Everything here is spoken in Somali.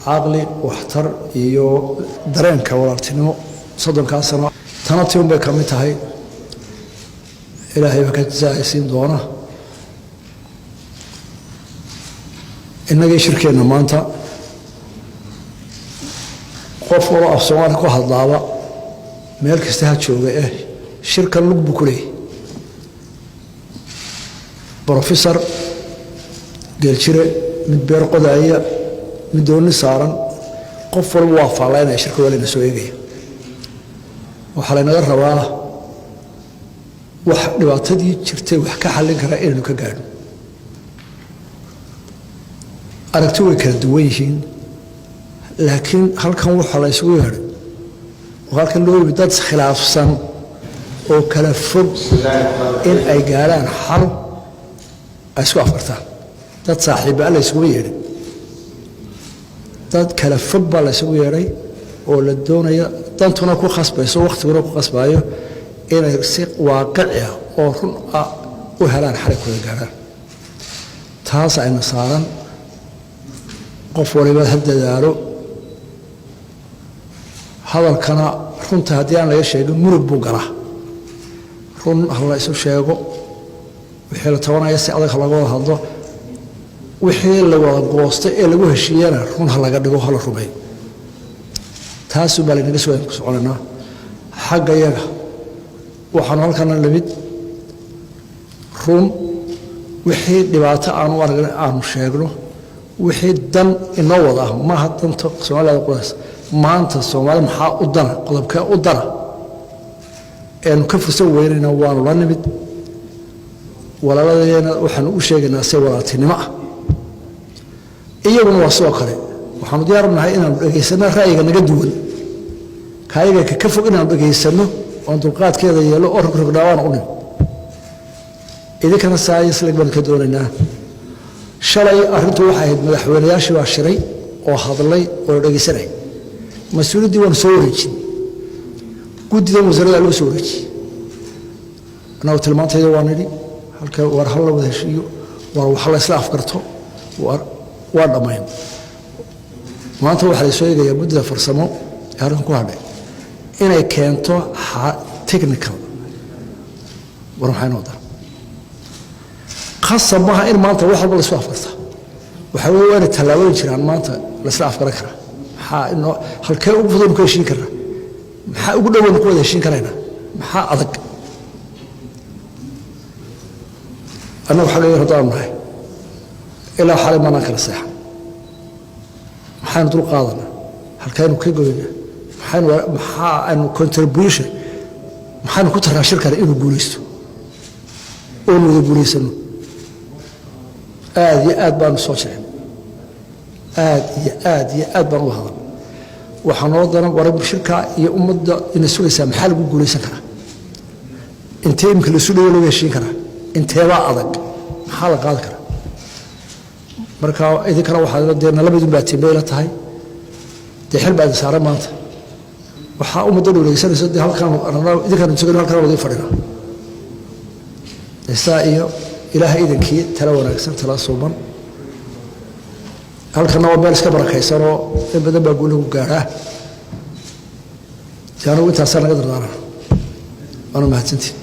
Caqli, waxtar iyo dareenka walaaltinimo 30-kaa sano tana ti un bay ka mid tahay. Ilaahay baa ka jasaaysiin doona. Innagii shirkeenna maanta, qof waloo af Soomaali ku hadlaaba, meel kasta ha jooga, shirkan lug buu ku leeyahy. Brofesor geeljire, mid beer qodaaya, mid dooni saaran, qof walba waa faallaynaya shirka, waa layna soo eegaya. Waxaa laynaga rabaa wax dhibaatadii jirtay wax ka xallin karaa inaynu ka gaadhno. Aragti way kala duwan yihiin, laakiin halkan waxaa la isugu yeedhay oo halkan loo yimi dad khilaafsan oo kala fog in ay gaadhaan xal ay isku afkartaan. Dad saaxiibbaa la isugu yeedhay, dad kala fog baa la isugu yeedhay oo la doonaya, dantuna ku khasbayso, wakhtiguna ku khasbaayo, inay si waaqici ah oo run ah u helaan xalay kula gaadhaan. Taas ayna saaran. Qof waliba ha dadaalo. Hadalkana runta haddii aan laga sheegin, murug buu galaa. Run ha la isu sheego. Wixii la tabanaya si adag ha laga wada hadlo. Wixii la wada goostay ee lagu heshiiyana run ha laga dhigo, ha la rumeeyo. Taasuu baa laynaga sugaya ku soconaynaa. Xagga yaga waxaanu halkana limid run, wixii dhibaato aanu aragna aanu sheegno, wixii dan inoo wada ah. Maaha danta Soomaalida qodaas maanta. Soomaali maxaa u dana? Qodobkee u dana eenu ka fursan weynayna? Waanu la nimid. Walaaladeena waxaanu u sheegaynaa si walaaltinimo ah, iyaguna waa sidoo kale. Waxaanu diyaar nahay inaanu dhegaysano ra'yiga naga duwan, kaayaga ka fog inaanu dhegaysano oon dulqaadkeeda yeelo oo rogrognaa waana u nimid. Idinkana saayislag baanu ka doonaynaa. Shalay arrintu waxay ahayd madaxweynayaashii baa shiray oo hadlay oo la dhegaysanay. Mas-uuliyaddii waanu soo wareejin, guddidan wasaaradda loo soo wareejiyey. Annagu tilmaantayda waa nidhi halka war hal la wada heshiiyo, war wax la isla afgarto, waa dhammayn. Maanta waxaa la soo eegayaa guddida farsamo ee halkan ku hadhay inay keento technical. War maxay noo daran? Khasab maaha in maanta wax walba la isku afgarta. Waxaa weye waa inay tallaabooyin jiraan maanta la isla afgaran karaa. Maxaa inoo halkee ugu fudud ku heshiin karnaa? Maxaa ugu dhowaynu ku wada heshiin karaynaa? Maxaa adag? Annagu xagga haddaanu nahay, ilaa xalay maanaan kala seexan. Maxaynu dul qaadanaa? Halkaynu ka goynaa? Maxaynu, maxaa aynu contribution, maxaynu ku taraashir kara inuu guulaysto oonu wada guulaysano? Aad iyo aad baanu soo jecin, aad iyo aad iyo aad baan uga hadal. Waxaa noo daran war shirka iyo ummadda ina sugaysaa. Maxaa lagu guulaysan karaa? Intee imika laisu dhawo laga heshiin karaa? Inteebaa adag? Maxaa la qaadi karaa? Marka idinkana waxaa dee nala midun baa timbay la tahay. Dee xil baa idin saaran maanta. Waxaa ummadda dhowreysanaysa dee halkaan idinkaan sugan, halkaan wadii fadhina saa iyo Ilaahay idankii tala wanaagsan, tala suuban. Halkana waa meel iska barakaysanoo in badan baa guulagu gaadhaa. Dee anigu intaasaa naga dardaaran. Waana mahadsantiin.